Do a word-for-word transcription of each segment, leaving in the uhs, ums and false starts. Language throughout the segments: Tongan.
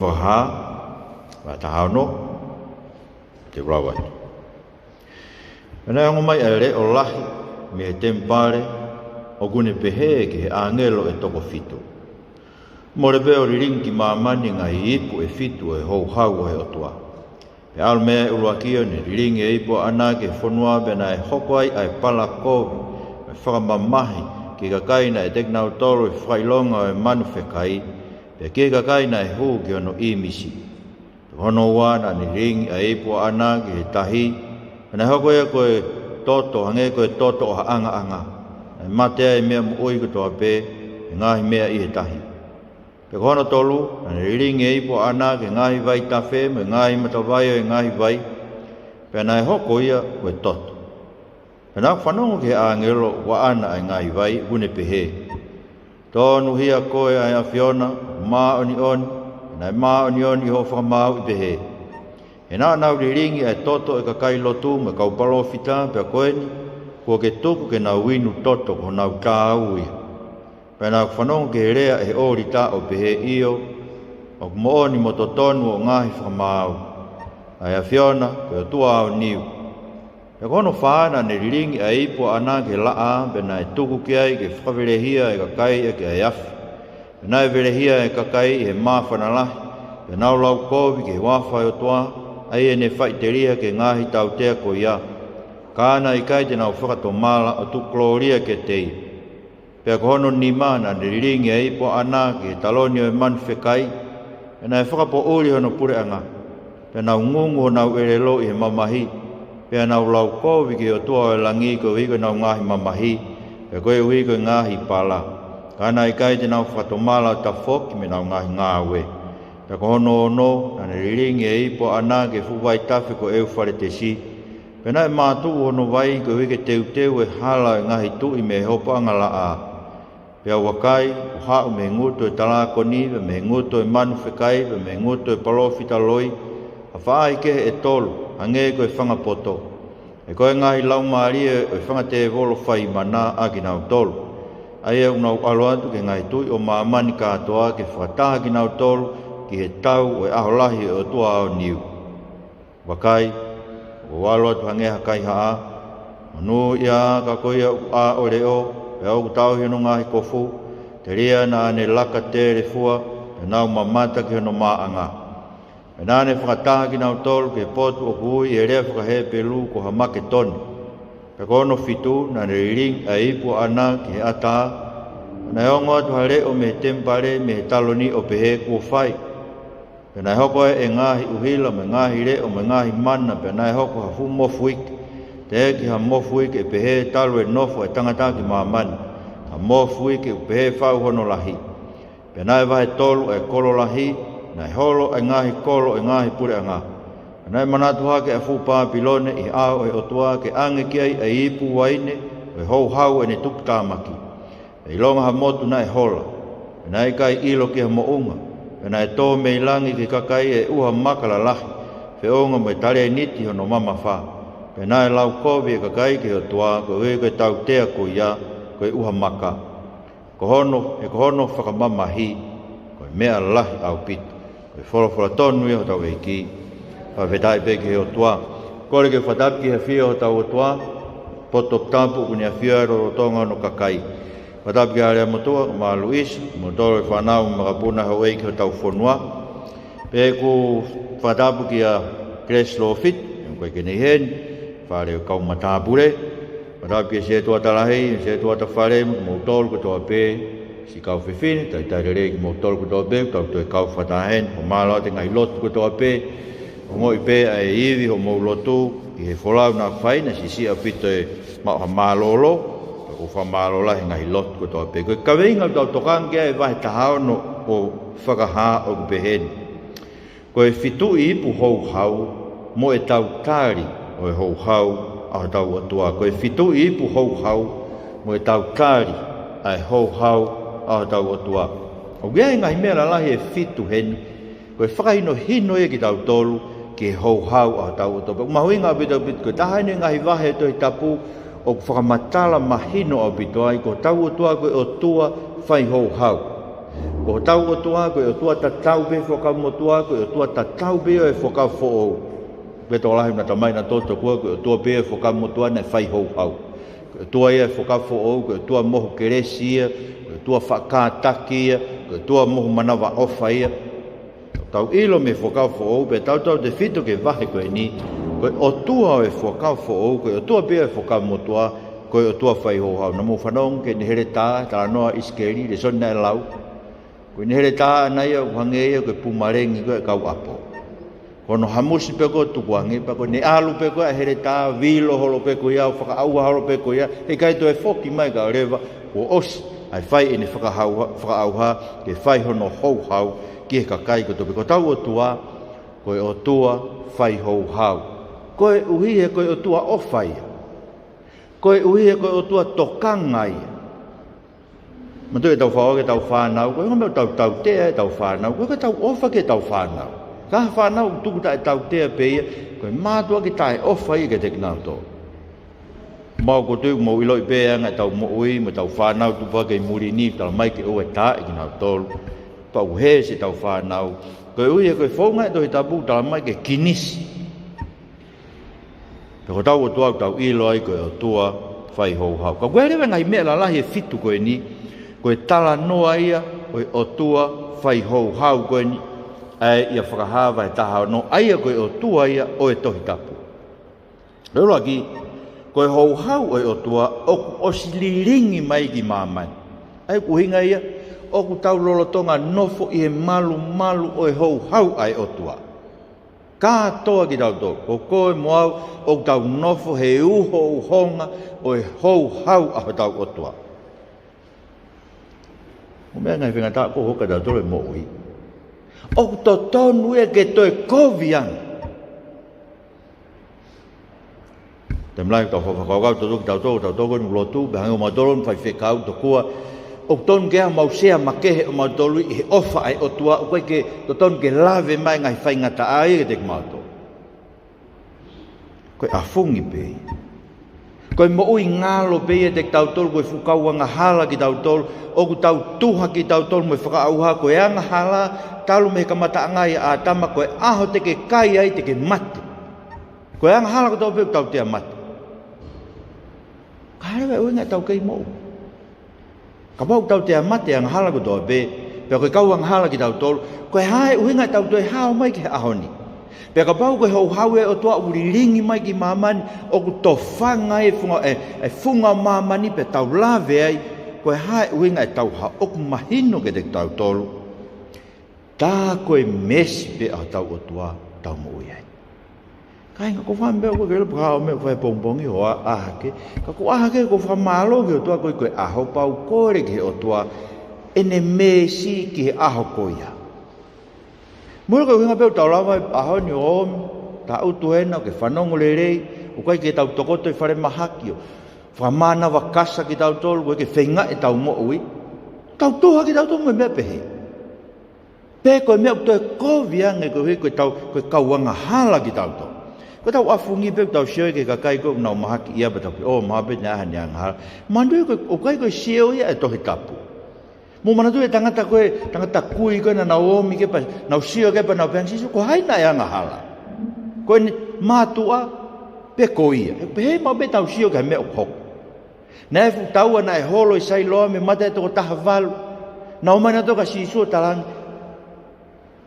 Fakahā, vahe taha ono, te u lau atu. Pea naʻe ongo mai ʻa e leʻo lahi mei he temipale, ʻoku ne pehē ki he ʻāngelo ʻe toko fitu: Mole pē ʻo lilingi ki māmani e ngaahi ipu ʻe fitu ʻo e houhau ʻo e ʻOtua. Pea ʻalu mei ai e ʻuluaki ʻo ne lilingi e ipu ʻaʻana ki he fonua, pea naʻe hoko ai ʻa e pala kovi mo e fakamamahi ki he kakai naʻe ʻiate kinautolu ʻi he fakaʻilonga ʻo e manu fekai, pea ki he kakai naʻe hū ki hono ʻīmisi. Pea ko hono ua naʻa ne lilingi ʻa e ipu ʻaʻana ki he tahi, pea naʻe hoko ia ko e toto, hangē ko e toto ʻo ha ʻangaʻanga. Naʻe mate ai e meʻa moʻui kotoa pē ʻi he ngaahi meʻa ʻi he tahi. Pea ko hono tolu naʻa ne lilingi e ipu ʻaʻana ki he ngaahi vaitafe mo e ngaahi matavai ʻo e ngaahi vai, pea naʻe hoko ia ko e toto. Pea naʻa ku fanongo ki he ʻāngelo ʻoku ʻaʻana ʻa e ngaahi vai, ʻoku ne pehē: Tonuhia koe, ʻa e ʻAfiona, māʻoniʻoni, naʻe māʻoniʻoni ʻi hoʻo fakamāuʻi pehē. He naʻa nau lilingi ʻa e toto ʻo e kakai lotu mo e kau palōfita, pea ko eni, kuo ke tuku ke nau inu toto, ko honau tāu ia. Pea naʻa ku fanongo ki he lea ʻi he ʻōlita ʻo pehē: ʻIo, ʻoku moʻoni mo totonu hoʻo ngaahi fakamaau, ʻa e ʻAfiona, ko e ʻOtua ʻo Niu. Pea ko hono fā naʻa ne lilingi ʻa e ipu ʻaʻana ki he laʻā, pea naʻe tuku ki ai ke fakavelehia ʻa e kakai ʻaki ʻa e afi. Pea naʻe velehia ʻa e kakai ʻi he māfana lahi, pea nau lau kovi ki he huafa ʻo e ʻOtua, ʻa ia ne faʻiteliha ki he ngaahi tautea ko ia. Ka naʻe ʻikai te nau fakatomala ʻo tuku kolōlia kiate ia. Pea ko hono nima naʻa ne lilingi ʻa e ipu ʻaʻana ki he taloni ʻo e manu fekai, pea naʻe fakapoʻuli hono puleʻanga. Pea nau ngungu honau ʻelelo ʻi he mamahi, pea nau lau kovi ki he ʻOtua ʻo e langi koeʻuhi ko ʻenau ngaahi mamahi, pea koeʻuhi ko e ngaahi pala. Ka naʻe ʻikai te nau fakatomala ʻo tafoki mei heʻenau ngaahi ngāue. Pea ko hono ono naʻa ne lilingi ʻa e ipu ʻaʻana ki he fuʻu vaitafe ko ʻEufaletesi, pea naʻe mātuʻu hono vai koeʻuhi ke teuteu e hala ʻo e ngaahi tuʻi mei he hopoʻanga laʻā. Pea ʻoku ʻikai, ʻo haʻu mei he ngutu ʻo e talākoni, pea mei he ngutu ʻo e manu fekai, pea mei he ngutu ʻo e palōfita loi, ʻa e faʻahi kehe ʻe tolu, hangē ko e fanga poto. He ko e ngaahi laumālie ʻo e fanga tēvolo fai mana ʻa kinautolu, ʻa ia ʻoku nau ʻalu atu ki he ngaahi tuʻi ʻo māmani kātoa ke fakataha kinautolu ki he tau ʻo e ʻaho lahi ʻo e ʻOtua ʻo Niu. Vakai, ʻoku ou ʻalu atu hangē ha kaihaʻa. Monūʻia ā ka ko ia ʻoku ʻā ʻo leʻo, pea ʻoku tauhi hono ngaahi kofu, telia naʻa ne laka telefua, pea nau mamata ki hono māʻanga. Pea naʻa ne fakataha kinautolu ki he potu ʻoku ui ʻi he lea faka-Hepelū ko Hamaketone. Pea ko hono fitu naʻa ne lilingi ʻa e ipu ʻaʻana ki he ʻatā, pea naʻe ongo atu ha leʻo mei he temipale mei he taloni ʻo pehē: Kuo fai. Pea naʻe hoko ai ʻa e ngaahi ʻuhila mo e ngaahi leʻo mo e ngaahi mana, pea naʻe hoko ha fuʻu mofuike, teʻeki ha mofuike ʻe pehē talu e nofo ʻa e tangata ki māmani, ha mofuike ʻoku pehē fau hono lahi. Pea naʻe vahe tolu ʻa e kolo lahi, naʻe holo ʻa e ngaahi kolo ʻo e ngaahi puleʻanga. Pea naʻe manatu hake ʻa e fuʻu Pāpilone ʻi he ʻao ʻo e ʻOtua ke ʻange ki ai ʻa e ipu uaine ʻo e houhau ʻo ʻene tuputāmaki. Pea ʻilonga ha motu naʻe hola, pea naʻe ʻikai ʻilo ki ha moʻunga, pea naʻe tō mei langi ki he kakai ʻa e ʻuha maka lalahi, feʻunga mo e talēniti hono mamafa. Pea naʻe lau kovi ʻa e kakai ki he ʻOtua koeʻuhi ko e tautea ko ia, ko e ʻuha maka. Ko hono, he ko hono fakamamahi, ko e meʻa lahi ʻaupito. Ko e folofola tonu ia ʻa hotau ʻEiki. Fakafetaʻi pē ki he ʻOtua. Kole ke fakatapu ki he ʻafio ʻa hotau ʻOtua, potu toputapu ʻoku ne ʻafio ai lolotonga hono kakai. Fakatapu ki he Alea Motuʻa, ko Maluʻisa, mo e tolo e fānau mo e makapuna, houʻeiki hotau fonua. Pea ʻoku fakatapu kia Grace Lofit, ʻoku ʻikai ke ne ʻi heni, fale ʻo e kau matāpule. Fakatapu ki he setuata lahi, setuata fale, mo kimoutolu kotoa pē, siʻi kau fefine, talitali lelei kimoutolu kotoa pē, tau toe kau fakataha heni, ʻo mālō atu e ngaahi lotu kotoa pē, ongoʻi pē ʻa e ivi hoʻomou lotu, ʻi he folau naʻa fai, naʻe siʻisiʻi ʻaupito e maʻu ha mālōlō, ʻoku ou fakamālō lahi he ngaahi lotu kotoa pē. Ko e kaveinga ʻoku tau tokanga ki ai ʻi he vahe taha ono ʻo Fakahā ʻoku pehē ni: Ko e fituʻi ipu houhau mo e tau tali ʻo e houhau ʻa hotau ʻOtua. Ko e fituʻi ipu houhau mo e tau tali ʻa e houhau ʻa hotau ʻOtua. ʻOku ʻi ai e ngaahi meʻa lalahi ʻe fitu heni, ko e fakahinohino ia kiate kitautolu ki he houhau ʻa hotau ʻOtua. Pea ʻoku mahuʻinga ʻaupito, ʻaupito, ko e taha eni e ngaahi vahe ʻo e Tohi Tapu ʻoku fakamatala mahino ʻaupito ai ko hotau ʻOtua ko e ʻOtua fai houhau. Ko hotau ʻOtua, ko e ʻOtua tatau pē Fuakava Motuʻa, ko e ʻOtua tatau pē ʻo e Fuakava Foʻou. Pea tokolahi naʻa tau ʻomai ʻa e tokua, ko e ʻOtua pē ʻo e Fuakava Motuʻa naʻe fai houhau. Ko e ʻOtua ia ʻo e Fuakava Foʻou, ko e ʻOtua mohu kelesi ia, ko e ʻOtua faʻa kātaki ia, ko e ʻOtua mohu manavaʻofa ia. Tau ʻilo mei he Fuakava Foʻou, pea tau tautefito ki he vahe ko eni, ko e ʻOtua ʻo e Fuakava Foʻou, ko e ʻOtua pē ʻo e Fuakava Motuʻa, ko e ʻOtua fai houhau. Naʻa mou fanongo ki heʻene heletā, talanoa ʻa ʻIsikeli, lēsoni naʻe lau. Ko ʻene heletā ʻaʻana ia ʻoku hangē ia ko e pumalengi ko ē ʻa e kau ʻapo. Ko hono hamusi pē ko ē ʻo tukuange, pea ko ʻene ʻalu pē ko ē ʻa e heletā, vilo holo pē ko ia, ʻo fakaʻauha holo pē ko ia, heʻikai toe foki mai kae ʻoua leva kuo ʻosi ʻa e fai ʻene fakahauha-, fakaʻauha, ke fai hono houhau ki he kakai kotoa pē. Ko hotau ʻOtua, ko e ʻOtua fai houhau. Koeʻuhi he ko e ʻOtua ʻofa ia. Koeʻuhi he ko e ʻOtua tokanga ia. Manatuʻi ʻetau fakaʻauha ki heʻetau fānau, ko e ʻuhinga ʻoku tau tautea ʻetau fānau, ko e ʻoku tau ʻofa ki heʻetau fānau. Ko e hā e fānau ʻoku tuku taʻetautehā pē ia, ko e mātuʻaki taʻeʻofa ia kiate kinautolu. Mau ko tui, mau ʻiloʻi pē ʻa e anga ʻetau moʻui, mo ʻetau fānau tupu hake ʻi muli ni, talamai ke ʻoua ʻe taaʻi kinautolu. Pea ʻoku hē siʻetau fānau. Koeʻuhi he ko e founga ʻa e Tohi Tapu talamai ke kinisi. Pea ko hotau ʻOtua ʻoku tau ʻilo ai ko e ʻOtua fai houhau. Ka ʻoku ʻi ai leva e ngaahi meʻa lalahi ʻe fitu ko eni, ko e talanoa ia ʻo e ʻOtua fai houhau ko eni, ʻa ia ʻia Fakahā vahe taha ono, ʻa ia ko e ʻOtua ia ʻo e Tohi Tapu. Ko e ʻuluaki, ko e houhau ʻo e ʻOtua ʻoku ʻosi lilingi mai ki māmani. ʻA ia ʻoku ʻuhinga ia, ʻoku tau lolotonga nofo ʻi he malumalu ʻo e houhau ʻa e ʻOtua. Kātoa kitautolu, ko koe mo au, ʻoku tau nofo he uhouhonga ʻo e houhau ʻa hotau ʻOtua. Ko e meʻa ngaahi faingataʻa ko ē ʻoku hoko kiate kitautolu he moʻui. ʻOku totonu ia ke toe kovi ange. Taimi lahi ʻoku tau fakakaukau tautolu, tautolu, tautolu ko eni ʻoku lotu, pea hangē ko mautolu ʻoku faifekau tokua, ʻoku totonu ke ʻi ai haʻamau sea makehe ʻo mautolu ʻi he ʻofa ʻa e ʻOtua, ʻoku ʻikai ke totonu ke lave mai e ngaahi faingataʻa ia kiate kimautolu. Ko e ʻafungi pē ia. Ko e moʻui ngalo pē ia kiate kitautolu, ko e fuʻu kau angahala kitautolu, ʻoku tau tuha kitautolu mo e fakaʻauha, ko e angahala, talu mei he kamataʻanga ʻia ʻĀtama, ko e ʻaho te ke kai ai te ke mate. Ko e angahala kotoa pē ʻoku tautea mate. Ka ʻi ai leva e ʻuhinga ʻetau kei moʻui. Kapau ʻoku tautea mate e angahala kotoa pē, pea ko e kau angahala kitautolu, ko e hā e ʻuhinga ʻetau toe hao mai ki he ʻaho ni? Pea kapau ko e houhau ʻa e ʻOtua ʻoku lilingi mai ki māmani, ʻoku tofanga e funga, e, e funga māmani pea tau lave ai, ko e hā e ʻuhinga ʻetau hao? ʻOku mahino kiate kitautolu. Tā ko e meesi pē ʻa hotau ʻOtua ʻoku tau moʻui ai. Kāinga, ko e fā meʻa ʻoku ke lele paka o meʻa fai pongipongi ʻo ʻā, ʻā hake. Ka ko e ʻā hake ko e fakamālō ki he ʻOtua koeʻuhi ko e ʻaho, pea u kole ki he ʻOtua ʻene meesi ki he ʻaho ko ia. Mole ko e ʻuhinga pē ʻoku tau lava he ʻaho ni ʻo ōmi, tangutu hena ʻo ke fanongo lelei, ʻoku ʻikai ke tau tokoto ʻi falemahaki ʻo fakamānava kasa kitautolu, ʻoku ʻikai ke feingaʻi ʻetau moʻui. Tau tuha kitautolu mo e meʻa pehē. Pe ko e meʻa ʻoku toe kovi ange koeʻuhi ko e tau, ko e kau angahala kitautolu. Ko ʻetau ʻafungi pē ʻoku tau sio ki he kakai ko ē ʻoku nau mahaki ia pea tau pehē, ʻō, mahalo pē naʻe ʻi ai haʻane angahala. Manatuʻi ko e, ʻoku ʻikai ko e sio ia ʻa e Tohi Tapu. Mou manatuʻi e tangata ko ē, tangata kui ko ē naʻa nau ōmi ki ai pea nau sio ki ai pea nau pehē ange, Sīsū, ko hai naʻe angahala? Ko ʻene mātuʻa pe ko ia? Pehē maʻu pē ʻetau sio ki he meʻa ʻoku hoko. Naʻe fuʻu taua naʻe holo ʻi Sailoame, mate ʻa e toko taha valu. Naʻe ō mai nautolu kia Sīsū ʻo talaange,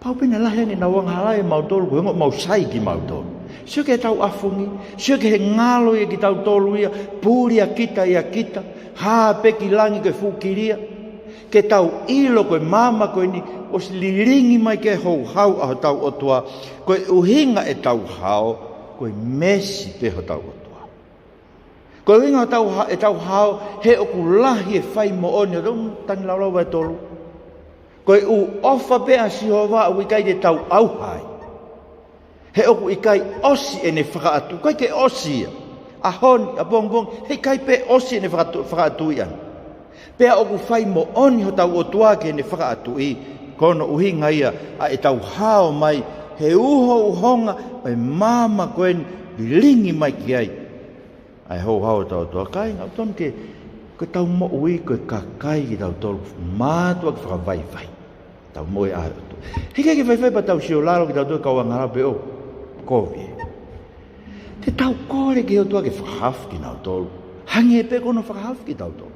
pau pē naʻe lahi ange ʻenau angahala ʻia mautolu, ko e ongo mau sai kimautolu. Sio ki heʻetau ʻafungi, sio ki he ngalo ia kiate kitautolu ia, puli ʻa kita ʻia kita, hā pē ki langi ko e fuʻu kilia. Ke tau ʻilo ko e maama ko eni, ʻosi lilingi mai ki ai e houhau ʻa hotau ʻOtua, ko e ʻuhinga ʻetau hao, ko e meesi pē hotau ʻOtua. Ko e ʻuhinga ʻetau ha-, ʻetau hao, he ʻoku lahi e fai moʻoni, ʻo tau tangi laulau vahe tolu. Ko e ʻū ʻofa pē ʻa Sihova ʻoku ʻikai te tau ʻauha ai. He ʻoku ʻikai ʻosi ʻene fakaʻatu, ʻikai ke ʻosi ia. ʻAho ni, ʻapongipongi, heʻikai pē ʻosi ʻene fakaʻatu-, fakaʻatuʻi ange. Pea ʻoku fai moʻoni hotau ʻOtua ki heʻene fakaʻatuʻi, ko hono ʻuhinga ia ʻa ʻetau hao mai, he uhouhonga ʻo e maama ko eni, lilingi mai ki ai ʻa e houhau ʻa hotau ʻOtua. Kāinga, ʻoku totonu ke, ko ʻetau moʻui, ko e kakai kitautolu, mātuʻaki fakavaivai. Tau moʻui ʻa e ʻOtua. He ʻikai ke faifai pea tau sio lalo kitautolu kau angahala pē ʻo kovi. Te tau kole ki he ʻOtua ke fakahaofi kinautolu. Hangē pē ko hono fakahaofi kitautolu.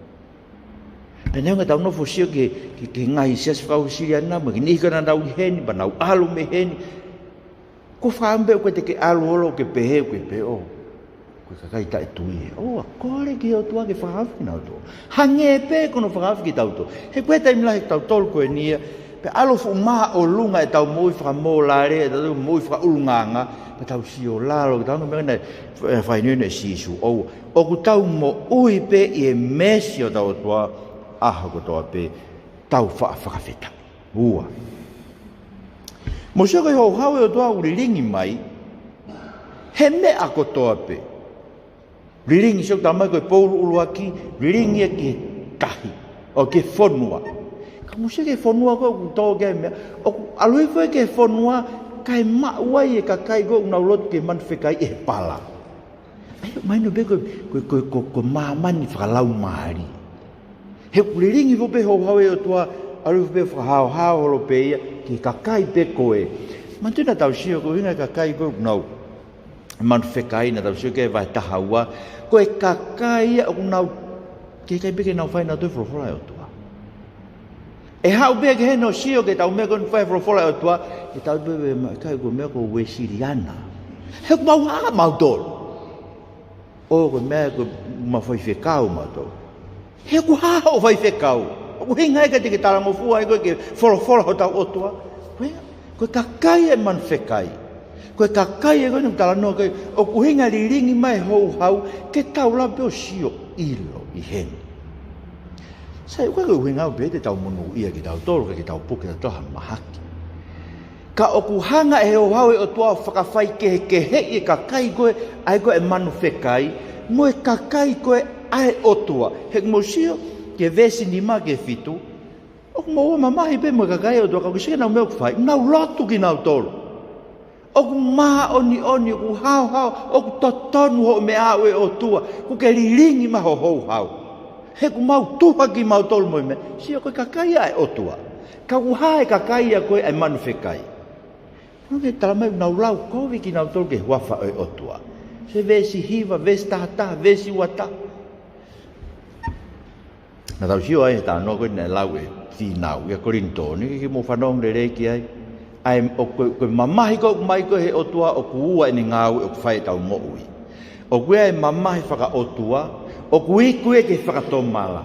Pea neongo ʻetau nofo ʻo sio ki he, ki he, ki he ngaahi siasi faka-Uēsiliana mo e kiʻi niʻihi ko ē naʻa nau ʻi heni, pea nau ʻalu mei heni. Ko e fakaʻamu pē ʻoku ʻikai te ke ʻalu holo ke pehē, ke pehē ʻo, ko e kakai taʻetui ē. ʻOua, kole ki he ʻOtua ke fakahaofi kinautolu. Hangē pē ko hono fakahaofi kitautolu. He ko e taimi lahi ʻetau tolu ko eni ia, pea ʻalu fuʻu māʻolunga ʻetau moʻui fakamōlale, ʻetau moʻui fakaʻulungaanga, pea tau sio lalo, ke tau hanga meʻa naʻe, e, fakahinohino ʻe Sīsū. ʻOua, ʻoku tau moʻui pē ʻi he meesi ʻo hotau ʻOtua, ʻaho kotoa pē, tau faʻa fakafetaʻi. Ua. Mou sio ko e houhau ʻa e ʻOtua ʻoku lilingi mai, he meʻa kotoa pē. Lilingi, sio, talamai ko e poulu ʻuluaki, lilingi ia ki he tahi, ʻo ki he fonua. Ka mou sio ki he fonua ko ē ʻoku tō ki ai e meʻa, ʻoku ʻalu hifo ia ki he fonua, kae maʻu ai e kakai ko ē ʻoku nau lotu ke manu fekai ʻi he pala. ʻA ia, mahino pē ko, ko, ko, ko, ko e māmani fakalaumālie. He ʻoku lilingi hifo pē houhau ʻa e ʻOtua, ʻalu hifo pē fakahaohaoa holo pē ia, ki he kakai pē ko ē. Manatuʻi naʻa tau sio ko e ʻuhinga e kakai ko ē ʻoku nau manu fekai, naʻa tau sio ki he vahe taha ua, ko e kakai ia ʻoku nau, ke ʻikai pē ke nau fai nautolu e folofola ʻa e ʻOtua. ʻE haʻu pē ia ki heni ʻo sio ki heʻetau meʻa ko eni fai e folofola ʻa e ʻOtua, ʻe tau pehē mai, ʻikai, ko e meʻa ko e Uēsiliana. He ʻoku mau hā mautolu. ʻO ko e meʻa ko e mau faifekau mautolu. He ʻoku hā hoʻo faifekau? ʻOku ʻuhinga ia ʻikai te ke talangofua ai koe ki he folofola hotau ʻOtua. Ko e, ko e kakai ʻa e manu fekai. Ko e kakai ē ko eni ʻoku talanoa ki ai, ʻoku ʻuhinga e lilingi mai e houhau, ke tau lava pē ʻo sio ʻilo ʻi heni. Sai, ʻoku ʻikai ko e ʻuhinga ia pē te tau monūʻia kitautolu, kae ke tau puke kitautolu ha mahaki. Ka ʻoku hanga ʻe he houhau ʻa e ʻOtua ʻo fakafaikehekeheʻi e kakai ko ē, ʻa ē ko ē ʻa e manu fekai, mo e kakai ko ē ʻa e ʻOtua. He ʻoku mou sio ki he veesi nima ki he fitu, ʻoku mou ō ʻo mamahi pē mo e kakai ʻa e ʻOtua, ka ʻoku ʻikai ke nau meʻa ʻoku fai, nau lotu kinautolu. ʻOku māʻoniʻoni, ʻoku haohaoa, ʻoku totonu hoʻo meʻa ʻa e ʻOtua, ʻoku ke lilingi mai ho houhau. He ʻoku mau tuha kimautolu mo e meʻa, sio ko e kakai ʻa e ʻOtua. Ka ʻoku hā e kakai ia ko ē ʻa e manu fekai? Nau ke talamai ʻoku nau lau kovi kinautolu ki he huafa ʻo e ʻOtua. Sio veesi hiva, veesi taha taha, veesi ua taha. Naʻa tau sio ai he talanoa ko ē naʻe lau ʻe Fīnau ʻia Kolinitō, ʻikai ke mou fanongo lelei ki ai. ʻA ia ʻoku, ko e mamahi ko ē ʻoku ʻomai ko ē ʻe he ʻOtua ʻoku ua ʻene ngāue ʻoku fai ʻi heʻetau moʻui. ʻOku ʻi ai e mamahi fakaʻotua, ʻoku iku ia ki he fakatomala.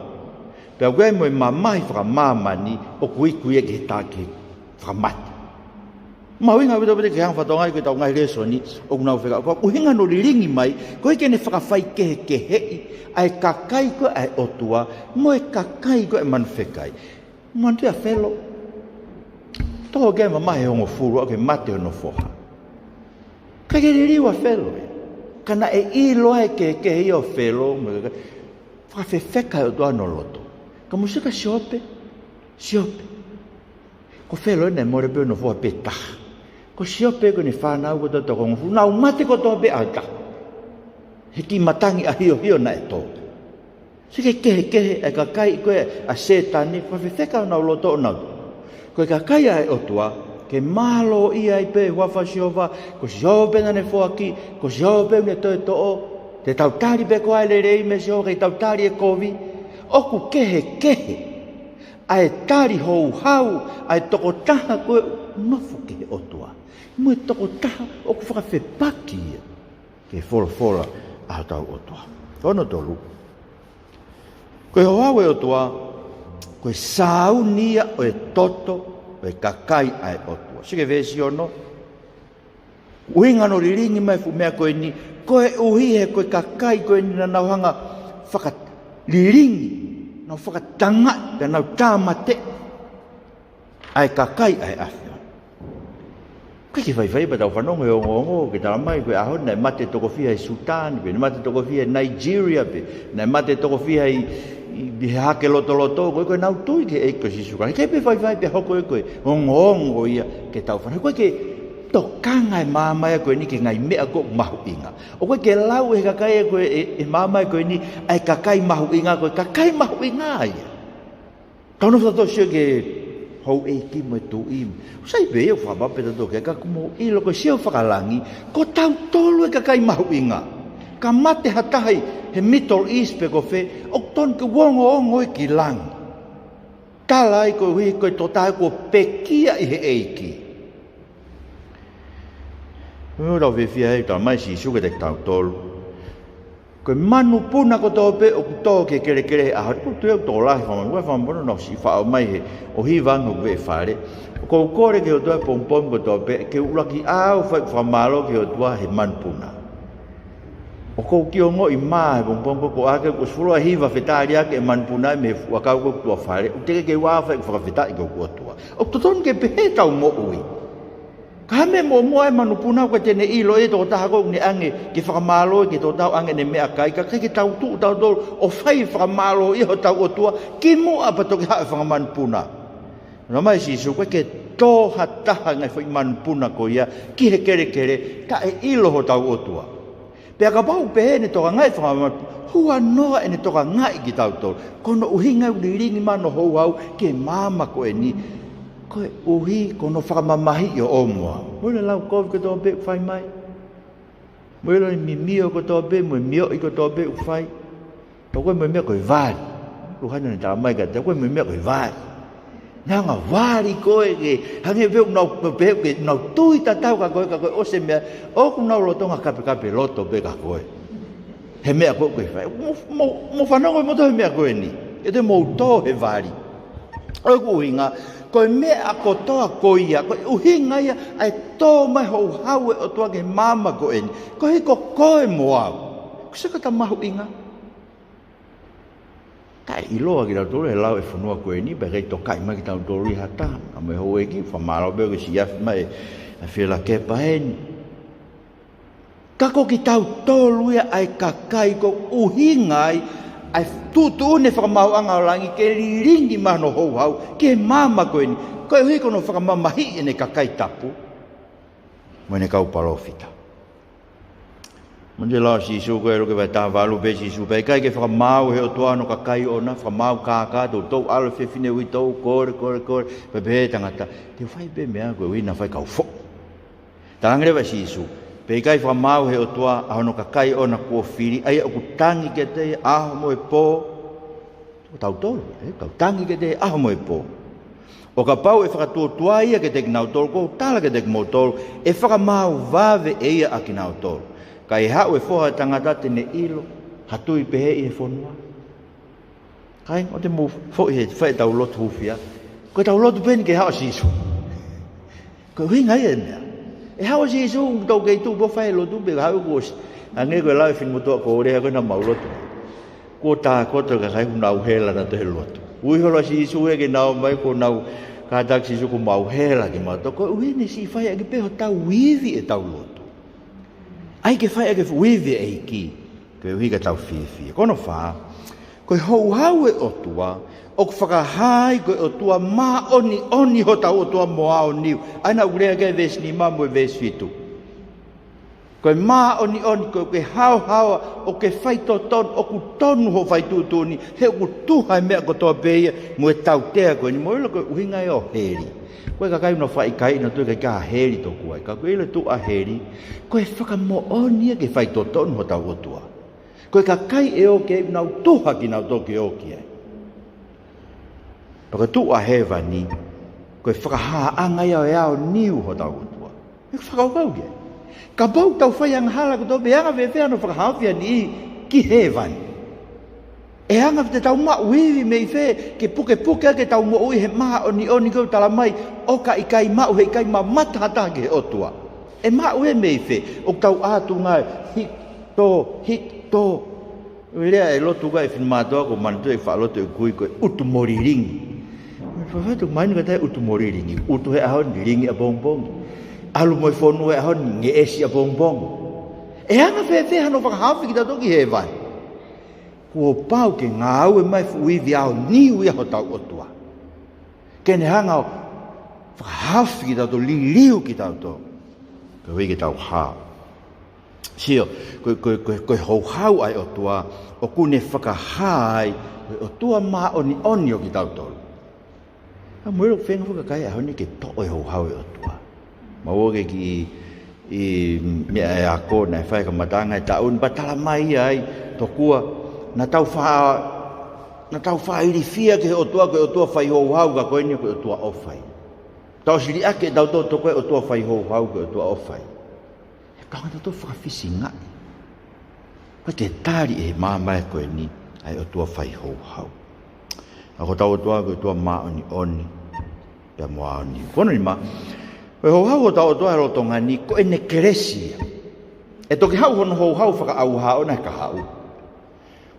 Pea ʻoku ʻi ai mo e mamahi fakamāmani, ʻoku iku ia ki he tā ki he fakamate. Mahuʻinga ʻaupito pē ke hanga ʻo fakatokangaʻi ko ʻetau ngaahi lēsoni ʻoku nau fekau. Ko e ʻuhinga hono lilingi mai, koeʻuhi ke ne fakafaikehekeheʻi ʻa e kakai ko ē ʻa e ʻOtua, mo e kakai ko ē ʻa e manu fekai. Manatuʻi ʻa Felo. Tō ki ai e mamahi ʻe hongofulu ʻo aʻu ki he mate hono foha. ʻIkai ke liliu ʻa Felo ia. Ka naʻe ʻilo ʻa e kehekehe ia ʻo Felo, mo e kakai. Fakafefeka ʻe he ʻOtua hono loto. Ka mou sio kia Siope. Siope. Ko Felo naʻe mole pē hono foha pē taha. Ko Siope ko ʻene fānau kotoa toko hongofulu, nau mate kotoa pē ʻaho taha. He kiʻi matangi ʻahiohio naʻe tō. Sio ki he kehekehe ʻa e kakai ko ē ʻa Sētane, fakafefeka honau loto ʻo nau. Ko e kakai ʻa e ʻOtua, ke mālōʻia ai pē e huafa ʻo Sihova, ko Sihova pē naʻa ne foaki, ko Sihova pē naʻa ne toe toʻo, te tau tali pē ko ā e lelei meia Sihova, ʻikai te tau tali e kovi, ʻoku kehekehe ʻa e tali houhau ʻa e tokotaha ko ē ʻoku nofo ki he ʻOtua, mo e tokotaha ʻoku fakafepaki ia ki he folofola ʻa hotau ʻOtua. Ko hono tolu. Ko e houhau ʻa e ʻOtua, ko e sāuni ia ʻo e toto ʻo e kakai ʻa e ʻOtua. Sio ki he veesi ono. ʻUhinga hono lilingi mai e fuʻu meʻa ko eni, koeʻuhi he ko e kakai ko eni naʻa nau hanga ʻo fakalilingi, nau fakatangaʻi, pea nau tāmateʻi ʻa e kakai ʻa e ʻAfiona. ʻIkai ke faifai pea tau fanongo he ongoongo, ke talamai ko e ʻaho ni naʻe mate toko fiha ʻi Sutan, pe naʻe mate toko fiha ʻi Nigeria, pe naʻe mate toko fiha ʻi, ʻi, ʻi he hahake lotoloto, ko e, ko ʻenau tui ki he ʻEiki ko Sīsū Kalaisi. ʻIkai pē faifai pea hoko ia ko e ongoongo ia ke tau fanongo. ʻOku ʻikai ke tokanga e maama ia ko eni ki he ngaahi meʻa ko ē ʻoku mahuʻinga. ʻOku ʻikai ke lau ʻe he kakai ko ē, ʻe, ʻe he maama ia ko eni, ʻa e kakai mahuʻinga, ko e kakai mahuʻinga ia. Tau nofo tautolu ʻo sio ki he Houʻeiki mo e tuʻi. Sai pē ia ʻoku fakapapau pē tautolu ke ka ʻoku mou ʻilo ko e sio fakalangi, ko tautolu e kakai mahuʻinga. Ka mate ha taha ʻi he Middle East pe ko fē, ʻoku tonu ke u ongoongo ia ki langi. Tala ai koeʻuhi ko e tokotaha kuo pekia ʻe he ʻEiki. Mou tau fiefia he talamai ʻe Sīsū kiate kitautolu, ko e manupuna kotoa pē ʻoku tō ki he kelekele he ʻaho ni, ʻoku ou tui ʻoku tokolahi e fanga manupuna, fanga manupuna naʻe ʻosi faʻo mai he ʻohipa ange ʻoku veʻe fale. ʻOku ou kole ki he ʻOtua he pongipongi kotoa pē ke u ʻuluaki ʻalu ʻo fai ʻeku fakamālō ki he ʻOtua he manupuna. ʻOku ou kiʻi ongoʻi mā he pongipongi ko ē ʻoku ʻosi fuoloa hiva fetaliaki e manupuna mei he fuʻu ʻakau ko ē ʻoku tuʻa fale, ʻoku teʻeki ke u ʻalu ʻo fai ʻeku fakafetaʻi ki hoku ʻOtua. ʻOku totonu ke pehē ʻetau moʻui. Ka ko e meʻa muʻomuʻa e manupuna ʻoku ʻikai te ne ʻilo e tokotaha ko ē ʻoku ne ʻange ke fakamālō ki he tokotaha ʻoku ʻange ʻene meʻakai, ka ʻoku ʻikai ke tau tuʻu tautolu ʻo fai e fakamālō ʻi hotau ʻOtua kimuʻa pea toki haʻu e fanga manupuna. Talamai ʻe Sīsū, ʻoku ʻikai ke tō ha taha e ngaahi foʻi manupuna ko ia ki he kelekele, taʻeʻilo hotau ʻOtua. Pea kapau pē ʻene tokangaʻi e fanga manupuna, huanoa ʻene tokangaʻi kitautolu. Ko hono ʻuhinga ʻoku lilingi mai hono houhau ki he māmani ko eni, koeʻuhi ko hono fakamamahiʻi ʻo ʻoua. Mou ʻilo e lau kovi kotoa pē ʻoku fai mai. Mou ʻilo e mimio kotoa pē, mo e mioʻi kotoa pē ʻoku fai. Tau ko e meʻa ko e vali. Luhana ne talamai kiate au ko e meʻa ko e vali. Naʻa nau vali koe ke, hangē pē ʻoku nau, pē ke nau tui tatau kia koe, ka ko e ʻosi e meʻa, ʻoku nau lolotonga kapekape loto pē kia koe. He meʻa ko ē ʻoku ke fai. Mou, mou, mou fanongo moutolu he meʻa ko eni. ʻE te mou tō he vali. ʻOku ʻuhinga, ko e meʻa kotoa ko ia, ko e ʻuhinga ia ʻa e tō mai houhau e ʻOtua ki he māmani ko eni. Koeʻuhi ko koe mo au. Ko e seka ta mahuʻinga. Taʻeʻiloa kitautolu he lau e fonua ko eni, pea ʻikai tokaʻi mai kitautolu ʻi ha taha. Ka mo e houʻeiki, fakamālō pē ʻoku ke siʻi afe mai e fela kepa eni. Ka ko kitautolu ia ʻa e kakai ʻoku ʻuhinga ai ʻa e tuʻutuʻuni e fakamaauʻanga ʻo langi ke lilingi mai hono houhau ki he māmani ko eni. Koeʻuhi ko hono fakamamahiʻi ʻene kakai tapu mo ʻene kau palōfita. Mou ʻilo e lau ʻa Sīsū ko e ʻuluaki vahe taha valu pē ʻa Sīsū, pea ʻikai ke fakamaau ʻe he ʻOtua hono kakai ʻoʻona, fakamaau kākā, toutou ʻalu e fefine uitou, kole, kole, kole, pea pehē ʻe he tangata, te u fai pē meʻa koeʻuhi naʻa faifai kau foʻi. Talaange leva ʻe Sīsū, pea ʻikai fakamaau ʻe he ʻOtua ʻa hono kakai ʻoʻona kuo fili, ʻa ia ʻoku tangi kiate ia ʻaho mo e pō, ʻo tautolu, ē, tau tangi kiate ia ʻaho mo e pō. ʻO kapau ʻe fakatuotuai ia kiate kinautolu, ʻoku ou tala kiate kimoutolu, ʻe fakamaau vave ʻe ia ʻa kinautolu. Ka ʻe haʻu e Foha ʻo e Tangata te ne ʻilo ha tui pehē ʻi he fonua. Kāinga, ʻoua te mou foʻi he fai ʻetau lotu hūfia. Ko ʻetau lotu pē eni ke haʻu ʻa Sīsū. Ko e ʻuhinga ia e meʻa. ʻE haʻu ʻa Sīsū, tau kei tuʻu pē ʻo fai e lotu pē, haʻu kuo ʻosi. Hangē ko e lau e finemotuʻa Kōlea ko ē naʻa mau lotu. Kuo tākoto e kakai kuo nau hela nautolu he lotu. Ui holo ʻa Sīsū ia ke nau ō mai kuo nau kātaki Sīsū kuo mau hela kimautolu. Ko e ʻuhinga ia ʻoku siʻi fai ʻaki pē hotau ivi ʻetau lotu. ʻAi ke fai ʻaki e fuʻu ivi e ʻEiki. Koeʻuhi ka tau fiefia. Ko hono fā, ko e houhau e ʻOtua, ʻoku fakahā ai ko e ʻOtua māʻoniʻoni hotau ʻOtua mo aoniu. ʻA ia naʻa ku lea ki ai he veesi nima mo e veesi fitu. Ko e māʻoniʻoni, ko e haohaoa, ʻoku ke faitotonu, ʻoku tonu hoʻo fai tuʻutuʻuni, he ʻoku tuha e meʻa kotoa pē ia, mo e tautea ko eni, mou ʻilo ko e ʻuhinga ia ʻo heli. Ko e kakai ʻoku nau fakaʻikaiʻi nautolu ʻikai ke ʻi ai ha heli tokua ai, ka ʻoku ke ʻilo e tuʻu ʻa heli, ko e fakamoʻoni ia ki he faitotonu hotau ʻOtua. Ko e kakai ʻe ō ki ai ʻoku nau tuha kinautolu ke ō ki ai. Pea ko e tuʻu ʻa hēvani, ko e fakahāʻanga ia ʻo e aoniu hotau ʻOtua. ʻE fakakaukau ki ai. Kapau ʻoku tau fai angahala kotoa pē, anga fēfē hano fakahaofi ha niʻihi ki hēvani. ʻE anga fēfē te tau maʻu ivi mei fē, ke pukepuke ʻaki ʻetau moʻui he māʻoniʻoni ko ē ʻoku talamai, ʻoka ʻikai maʻu he ʻikai mamata ha taha ki he ʻOtua. ʻE maʻu ia mei fē, ʻoku tau ʻā tuʻunga ē, hiki tō, hiki tō. ʻOku lea e lotu ko ē ʻa e finemātuʻa ko Manatuʻi ʻi he faʻa lotu ʻeku kui ko e ʻutu mo lilingi. Faifai tu mai ni ka tae ʻutu mo lilingi. ʻUtu he ʻaho ni, lilingi ʻapongipongi. ʻAlu mo e fonu he ʻaho ni, ngeʻesi ʻapongipongi. ʻE anga fēfē hano fakahaofi kitautolu ki hēvani. Kuo pau ke ngāue mai e fuʻu ivi aoniu ia hotau ʻOtua. Ke ne hanga ʻo fakahaofi kitautolu, liliu kitautolu. Koeʻuhi ke tau hao. Sio, ko, ko, ko, ko e houhau ʻa e ʻOtua, ʻoku ne fakahā ai, ko e ʻOtua māʻoniʻoni ʻo kitautolu. Ka mou ʻilo ʻoku feinga foki e kakai he ʻaho ni ke toʻo e houhau ʻo e ʻOtua. Mau ō ki he kiʻi meʻa ʻe ako naʻe fai he kamataʻanga e taʻu ni, pea tala mai ai, tokua, naʻa tau fa-, naʻa tau faʻa ilifia ki he ʻOtua ko e ʻOtua faihouhau, ka ko eni ko e ʻOtua ʻofa ia. Tau sili ake tautolu, tokua e ʻOtua faihouhau ko e ʻOtua ʻofa ia. He ʻoku ʻikai ke tau fakafisingaʻi. ʻOku ʻikai ke tali ʻe he maama ko eni ʻa e ʻOtua faihouhau. ʻA hotau ʻOtua ko e ʻOtua māʻoniʻoni pea mo aoni. Ko hono nima, ko e houhau ʻo hotau ʻOtua he lolotonga ni, ko ʻene kelesi ia. ʻE toki haʻu hono houhau fakaʻauha ʻoʻona he kahaʻu.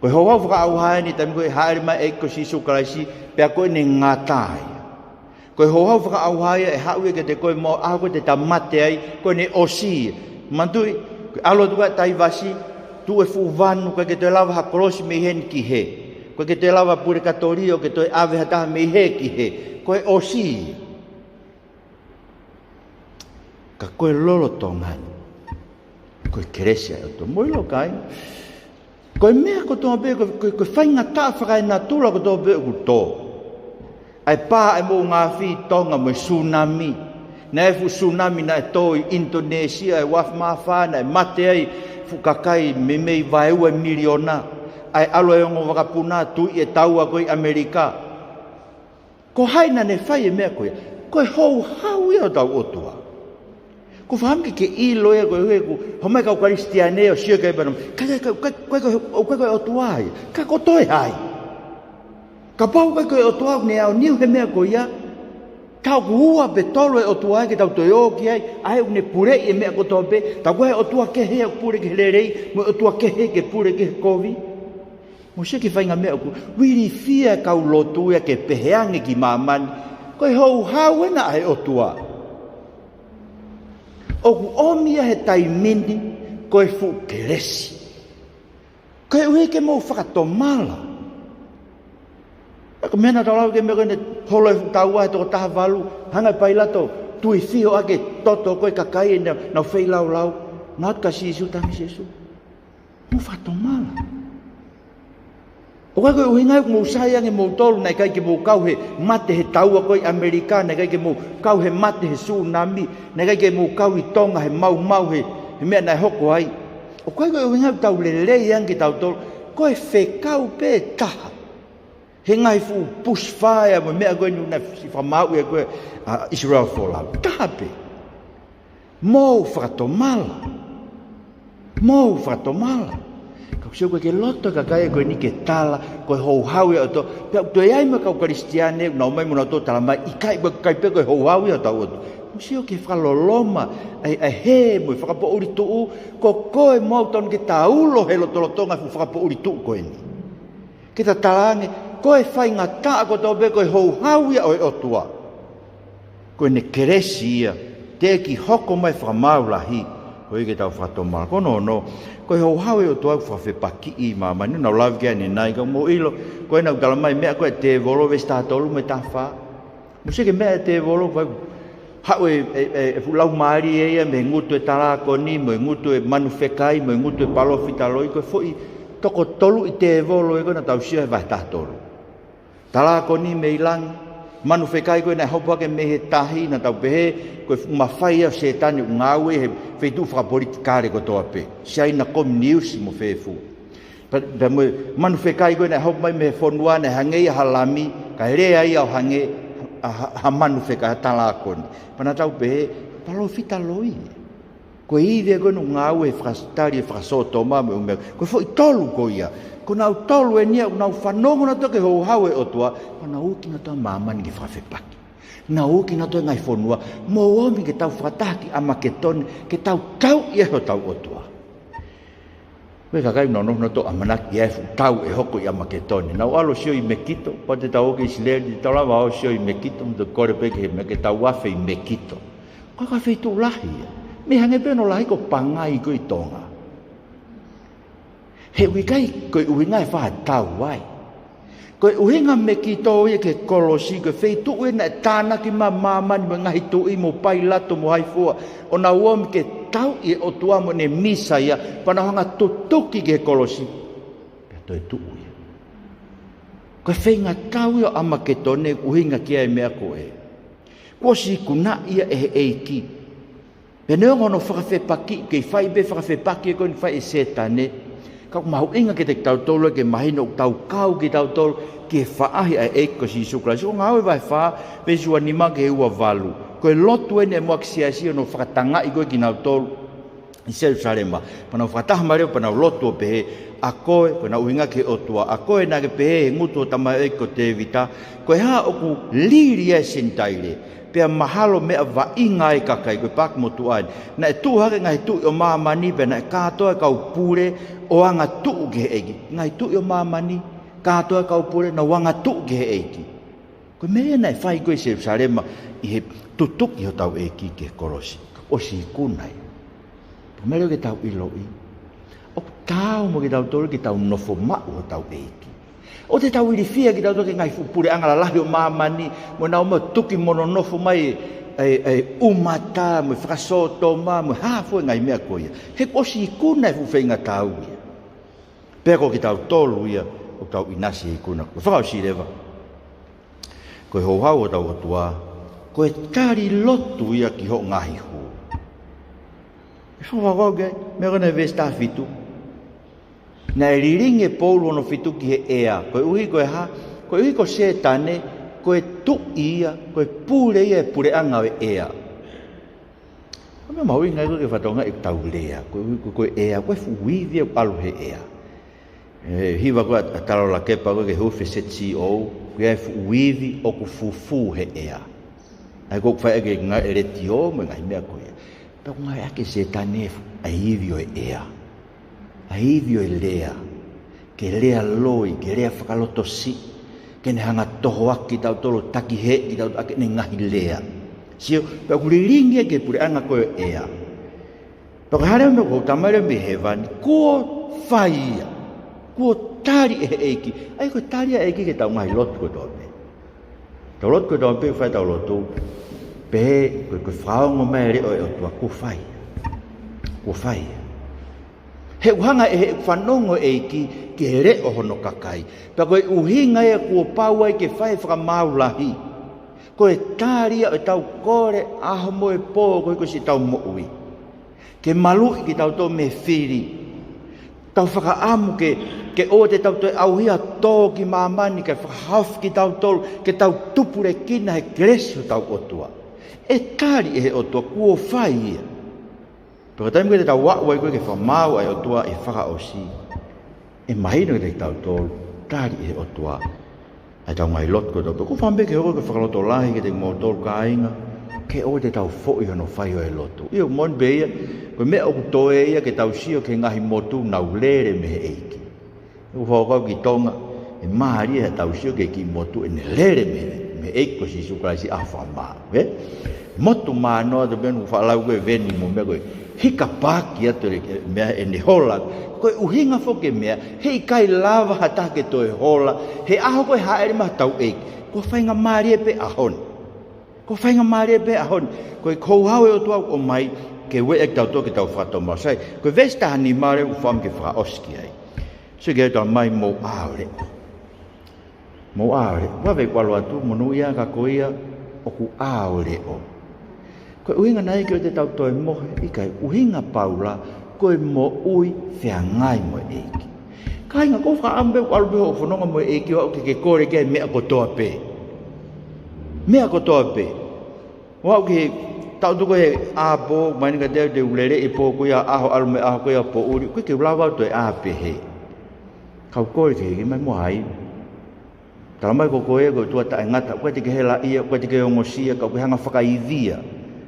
Ko e houhau fakaʻauha eni taimi ko ē ʻe hāʻele mai e ʻEiki ko Sīsū Kalaisi, pea ko ʻene ngata ia. Ko e houhau fakaʻauha ia ʻe haʻu ia kiate koe mo au, ko ʻete ta mate ai, ko ʻene ʻosi ia. Manatuʻi, ko e ʻalu atu ko ē ʻa Taivasi, tuʻu e fuʻu vanu, ʻikai ke toe lava ha kolosi mei heni ki hē. ʻIkai ke toe lava pulekatōlio ke toe ʻave ha taha mei hē ki hē. Ko e ʻosi ia. Ka ko e lolotonga ni, ko e kelesi ʻa e ʻOtua. Mou ʻilo kāinga, ko e meʻa kotoa pē, ko, ko, ko e faingataʻa fakaenatula kotoa pē ʻoku tō. ʻA e pā ʻa e moʻungaafi ʻi Tonga mo e sunami. Naʻe fuʻu sunami naʻe tō ʻi ʻInitonēsia ʻi he uaafe mā fā, naʻe mate ai fuʻu kakai meimei vaeua miliona. ʻA e ʻalu e ongo vakapuna, tuiʻi e taua ko ē ʻi ʻAmelika. Ko hai naʻa ne fai e meʻa ko ia? Ko e houhau ia ʻo hotau ʻOtua. Ko e fakaʻamu ke ke ʻilo ia, ko e ʻuhi ko e hā mai e kau Kalisitiane ʻo sio ki ai pea nau, ʻikai, ʻikai, ʻikai, ʻikai, ʻikai, ʻikai ko e ʻOtua ia. Ka ko e ʻOtua ʻe hai? Kapau ʻikai ko e ʻOtua ʻoku ne aoniu he meʻa ko ia, ka ʻoku ua pe tolu e ʻOtua ia ke tau toe ō ki ai, ʻa ē ʻoku ne puleʻi e meʻa kotoa pē, ka ko e ʻOtua kehe ʻoku pule ki he lelei, mo e ʻOtua kehe ke pule ki he kovi. Mou sio ki he faʻahinga meʻa ʻoku ilifia e kau lotu ia ke pehē ange ki māmani, ko e houhau ena ʻa e ʻOtua. ʻOku ʻomi ia he taimi ni ko e fuʻu kelesi. Ko e ʻuhi ke mou fakatomala. Ko e meʻa naʻa tau lau ki he meʻa ko ē naʻe holo e fuʻu taua he toko taha valu, hanga ʻe Pailato tui fiho ʻaki e toto ko ē ʻa e kakai ʻenau, nau feilaulau. Naʻe ʻatu kia Sīsū, tangi Sīsū. Mou fakatomala. ʻOku ʻikai ko e ʻuhinga ia ʻoku mou sai ange moutolu, naʻe ʻikai ke mou kau he mate he taua ko ē ʻi ʻAmelika, naʻe ʻikai ke mou kau he mate he sunami, naʻe ʻikai ke mou kau ʻi Tonga he maumau he, he meʻa naʻe hoko ai. ʻOku ʻikai ko e ʻuhinga ia ʻoku tau lelei ange kitautolu, ko e fekau pē taha he ngaahi fuʻu bushfire mo e meʻa ko ē naʻe siʻi fakamaauʻi ʻe he ko ē ʻa Israel Folau. Taha pē. Mou fakatomala. Mou fakatomala. Ka ʻoku sio ʻoku ʻikai ke loto e kakai ko eni ke tala ko e houhau ia ʻo e ʻOtua. Pea ʻoku toe ʻi ai mo e kau Kalisitiane ʻoku nau ō mai mo nau toe tala mai, ʻikai, ʻoku ʻikai pē ko e houhau ia ʻo hotau ʻOtua. Mou sio ki he fakaloloma ʻa e, ʻa e hē mo e fakapoʻuli tuʻu, ko koe mo au totonu ke tau ulo he lotolotonga e fuʻu fakapoʻuli tuʻu ko eni. Ke ta tala ange, ko e faingataʻa kotoa pē ko e houhau ia ʻo e ʻOtua. Ko ʻene kelesi ia, teʻeki hoko mai e fakamaau lahi, koeʻuhi ke tau fakatomala. Ko hono ono, ko e houhau ia ʻo e ʻOtua ʻoku fakafepakiʻi ʻa māmani, naʻa ku lave ki ai ʻanenai, ka mou ʻilo, ko ē naʻa ku tala mai e meʻa ko ē ʻa e tēvolo, veesi taha tolu mo e taha fā. Mou sio ki he meʻa ʻa e tēvolo, ʻoku haʻu e, e, e, e fuʻu laumālie ia mei he ngutu ʻo e talākoni, mo e ngutu ʻo e manu fekai, mo e ngutu ʻo e palōfita loi, ko e foʻi toko toluʻi tēvolo ia ko ē naʻa tau sio he vahe taha tolu. Talākoni mei langi, manu fekai ko ē naʻe hopo hake mei he tahi, naʻa tau pehē, ko e fuʻu mafai ia ʻo Sētane ʻoku ngāue he feituʻu fakapolitikale kotoa pē. Siaina, kominiusi mo fē fua. Pea, pea mo e manu fekai ko ē naʻe hopo mai mei he fonua naʻe hangē ia ha lami, kae lea ia ʻo hangē ha, ha, ha manu fekai, ha talākoni. Pea naʻa tau pehē, palōfita loi. Ko e ivi ia ko ē naʻe ngāue he fakasitali e fakasōtoma mo e ʻū meʻa. Ko e foʻi tolu ko ia. Ko nautolu eni ia ʻoku nau fanongo nautolu ki he houhau ʻo e ʻOtua. Pea nau uki nautolu ʻa māmani ke fakafepaki. Nau uki nautolu e ngaahi fonua. Mou ōmi ke tau fakataha ki ʻAmaketone, ke tau tauʻi ʻa hotau ʻOtua. Ko e kakai naʻa nau nofo nautolu ʻo ʻamanaki ʻi he fuʻu tau ʻe hoko ʻi ʻAmaketone. Nau ʻalu ʻo sio ʻi Mekito, pea te tau ō ki ʻIsileli, te tau lava ʻo sio ʻi Mekito, mo te kole pē ki he meʻa ke tau afe ʻi Mekito. Ko e feituʻu lahi ia. Mei hangē pē hono lahi ko Pangai ko ē ʻi Tonga. He ʻoku ʻikai ko e ʻuhinga e fai tau ai. Ko e ʻuhinga Mekito ia ki he kolosi, ko e feituʻu ia naʻe tānaki mai ʻa māmani mo e ngaahi tuʻi mo Pailato mo hai fua, ʻo nau ōmi ke tauʻi e ʻOtua mo ʻene Mīsaia, pea nau hanga ʻo tutuki ki he kolosi. Pea toetuʻu ia. Ko e feingatau ia ʻo ʻAmaketone ʻoku ʻuhinga ki ai e meʻa ko ē. Kuo ʻosi ikunaʻi ia ʻe he ʻEiki. Pea neongo hono fakafepaki, kei fai pē fakafepaki ko eni ʻoku fai ʻe Sētane. Ka ʻoku mahuʻinga kiate kitautolu ke mahino ʻoku tau kau kitautolu ki he faʻahi ʻa e ʻEiki ko Sīsū Kalaisi. Ko Ngāue vahe fā, veesi ua nima ki he ua valu. Ko e lotu eni ʻa e muʻaki siasi ʻo nau fakatangaʻi ko ē kinautolu ʻi Selūsalema. Pea nau fakataha mai leva pea nau lotu ʻo pehē, ʻa koe, ko ʻena ʻuhinga ki he ʻOtua, ʻa koe naʻa ke pehē ʻi he ngutu ʻo ho tamaioʻeiki ko Tēvita, ko e hā ʻoku lili ai e Senitaile, pea mahalo meʻa vaʻinga ai e kakai, ko e paaki motuʻa eni. Naʻe tuʻu hake e ngaahi tuʻi ʻo māmani, pea naʻe kātoa e kau pule ʻo angatuʻu ki he ʻEiki. Ngaahi tuʻi ʻo māmani, kātoa e kau pule, nau angatuʻu ki he ʻEiki. Ko e meʻa ia naʻe fai ko ē ʻi Selūsalema ʻi he tutuki hotau ʻEiki ki he kolosi. ʻOsi ikuna ia. Ko e meʻa leva ke tau ʻiloʻi, ʻoku taau mo kitautolu ke tau nofo maʻu hotau ʻEiki. ʻOua te tau ilifia kitautolu ki he ngaahi fuʻu puleʻanga lalahi ʻo māmani, mo ʻenau ō mai ʻo tuki mo nonofo mai e, e, e ʻumata, mo e fakasōtoma, mo e hā fua e ngaahi meʻa ko ia. He kuo ʻosi ikuna e fuʻu feingatau ia. Pea ko kitautolu ia ʻoku tau ʻinasi he ikuna. Ko e fakaʻosi leva, ko e houhau ʻo hotau ʻOtua, ko e tali lotu ia ki hoʻo ngaahi hū. ʻE fakavavau ki ai, meʻa ko ena he veesi taha fitu. Naʻe lilingi ʻe Paula hono fitu ki he ʻea. Koeʻuhi ko e hā? Koeʻuhi ko Sētane, ko e tuʻi ia, ko e pule ia e puleʻanga ʻo e ʻea. Ko e meʻa mahuʻinga ia ko ē ke fakatokangaʻi ʻetau lea, ko e, ko e, ko e ʻea, ko e fuʻu ivi ia ʻoku ʻalu he ʻea. ʻE, hiva ko ē ʻa, ʻa Talo Lakepa ko ē ki he huufi Z C O, ko e fuʻu ivi ʻoku fufū he ʻea. ʻA ia ko ē ʻoku fai ʻaki e ngaahi letiō mo e ngaahi meʻa ko ia. Pea ʻoku ngāueʻaki ʻe Sētane e fuʻu, ʻa e ivi ʻo e ʻea. ʻA e ivi ʻo e lea. Ke lea loi, ke lea fakalotosiʻi, ke ne hanga ʻo tohoakiʻi kitautolu, takiheeʻi kitautolu ʻaki ʻene ngaahi lea. Sio, pea ʻoku lilingi ia ki he puleʻanga ko ē ʻo e ʻea. Pea ko e hā leva e meʻa ʻoku tau mai leva mei hēvani, kuo fai ia. Kuo tali ʻe he ʻEiki. ʻA ia ko e tali ʻa e ʻEiki ki heʻetau ngaahi lotu kotoa pē. Tau lotu kotoa pē, fai ʻetau lotu. Pehē, ko e, ko e fakaongo mai e leʻo ʻo e ʻOtua, kuo fai. Kuo fai. He ʻoku hanga ʻe he fanongo ʻEiki ki he leʻo hono kakai. Pea ko e ʻuhinga ia kuo pau ai ke fai e fakamaau lahi. Ko e tali ia ʻo ʻetau kole ʻaho mo e pō koeʻuhi ko siʻetau moʻui. Ke maluʻi kitautolu mei he fili. Tau fakaʻamu ke, ke ʻoua te tau toe ʻauhia tō ki māmani, ke fakahaofi kitautolu, ke tau tupulekina he kelesi hotau ʻOtua. ʻE tali ʻe he ʻOtua, kuo fai ia. Pea ko e taimi ko ē te tau aʻu ai ko ē ki he fakamaau ʻa e ʻOtua ʻi he fakaʻosi, ʻe mahino kiate kitautolu, tali ʻe he ʻOtua ʻa ʻetau ngaahi lotu kotoa pē. ʻOku ou fakaʻamu pē ke hoko ko e fakalotolahi kiate kimoutolu kāinga, ke ʻoua te tau foʻi hono fai ʻo e lotu. ʻIo, moʻoni pē ia, ko e meʻa ʻoku toe ia ke tau sio ki he ngaahi motu naʻa nau lele mei he ʻEiki. ʻOku ou fakakaukau ki Tonga, ʻe mālie haʻatau sio ki he kiʻi motu ʻene lele mei he, mei he ʻEiki ko Sīsū Kalaisi ʻi he ʻaho fakamaau, ē? Motu manoa atu pē ʻoku faʻa lau ko ē veni mo e meʻa ko ē. Hika paaki atu e meʻa ʻene hola. Ko e ʻuhinga foki e meʻa, heʻikai lava ha taha ke toe hola he ʻaho ko ē hāʻele mai hotau ʻEiki. Ko e faingamālie pē ʻaho ni. Ko e faingamālie pē ʻaho ni. Ko e houhau ʻa e ʻOtua ʻoku ʻomai ke ueʻi kitautolu ke tau fakatomala. Sai, ko e veesi taha nima leva ʻoku ou fakaʻamu ke fakaʻosi ki ai. Sio ki ai, tau mai, mou ʻā ʻo leʻo. Mou ʻā ʻo leʻo. Vave ʻeku ʻalu atu, monūʻia ka ko ia ʻoku ʻā ʻo leʻo. Ko e ʻuhinga nai ke ʻoua te tau toe mohe? ʻIkai, ʻuhinga ʻa Paula, ko e moʻui feangai mo e ʻEiki. Kāinga, ʻoku ou fakaʻamu pē ʻeku ʻalu pē ʻo fononga mo e ʻEiki, ʻo aʻu ke, ke kole ki ai e meʻa kotoa pē. Meʻa kotoa pē. ʻO aʻu ki he taʻu tuku he ʻapo, mai ni ka te u lele ʻi he pō ko ia, ʻaho ʻalu mo e ʻaho ko ia poʻuli, ʻoku ʻikai ke u lava au toe ʻā pehē. Kau kole ki he ʻEiki, mai mo hai. Tala mai ko koe ko e ʻOtua taʻengata, ʻoku ʻikai te ke helaʻia, ʻoku ʻikai te ke ongosia, ka ʻoku ke hanga ʻo fakaivia.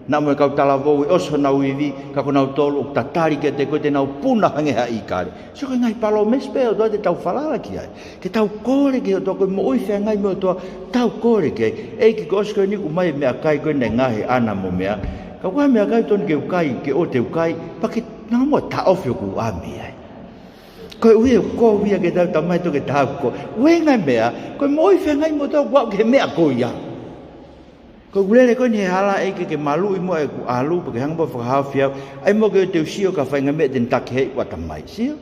Naʻa mo e kau talavou ʻe ʻosi honau ivi, ka ko kinautolu ʻoku tatali kiate koe te nau puna hangē ha ʻīkale. Sio ki he ngaahi palōmesi pē ʻa e ʻOtua te tau falala ki ai. Ke tau kole ki he ʻOtua, ko e moʻui feangai mo e ʻOtua, tau kole ki ai. ʻEiki, kuo ʻosi ko eni ʻomai e meʻakai ko eni, ngaahi ʻana mo e meʻa. Ka ko e hā e meʻakai ʻoku totonu ke u kai, ke ʻoua te u kai, pea ke nau mo taʻofi ʻoku ʻā mei ai. Koeʻuhi ʻoku ou ʻai ke tau tamai toke tau ko. ʻUhinga e meʻa, ko e moʻui feangai mo e ʻOtua ʻoku aʻu ki he meʻa ko ia. Ko ʻeku lele ko eni he hala, ʻEiki, ke maluʻi muʻa ʻeku ʻalu, pea ke hanga muʻa ʻo fakahaofi au. ʻAi muʻa ke u toe sio ki ha faʻahinga meʻa te ne takiheeʻi ʻeku ʻatamai. Sio?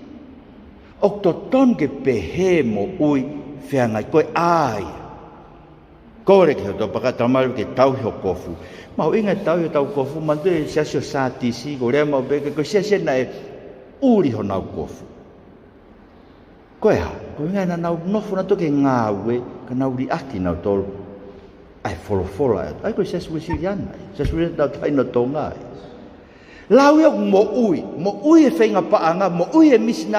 ʻOku totonu ke pehē e moʻui feangai, ko e ʻā ia. Kole ki hoto paka tamale ke tauhi ho kofu. Mahuʻinga e tauhi hotau kofu, manatuʻi e siasi ʻo Sātisi, ko e lea maʻu pē ke ko e siasi naʻe ʻuli honau kofu. Ko e hā, ko e ʻuhinga naʻa nau nofo nautolu ke ngāue, ka nau liʻaki nautolu ʻa e folofola ʻa e ʻOtua. ʻA ia ko e siasi Uēsiliana, siasi Uēsiliana tauʻatāina ʻo Tonga ia. Lau ia ʻoku moʻui, moʻui e feinga paʻanga, moʻui e misinale,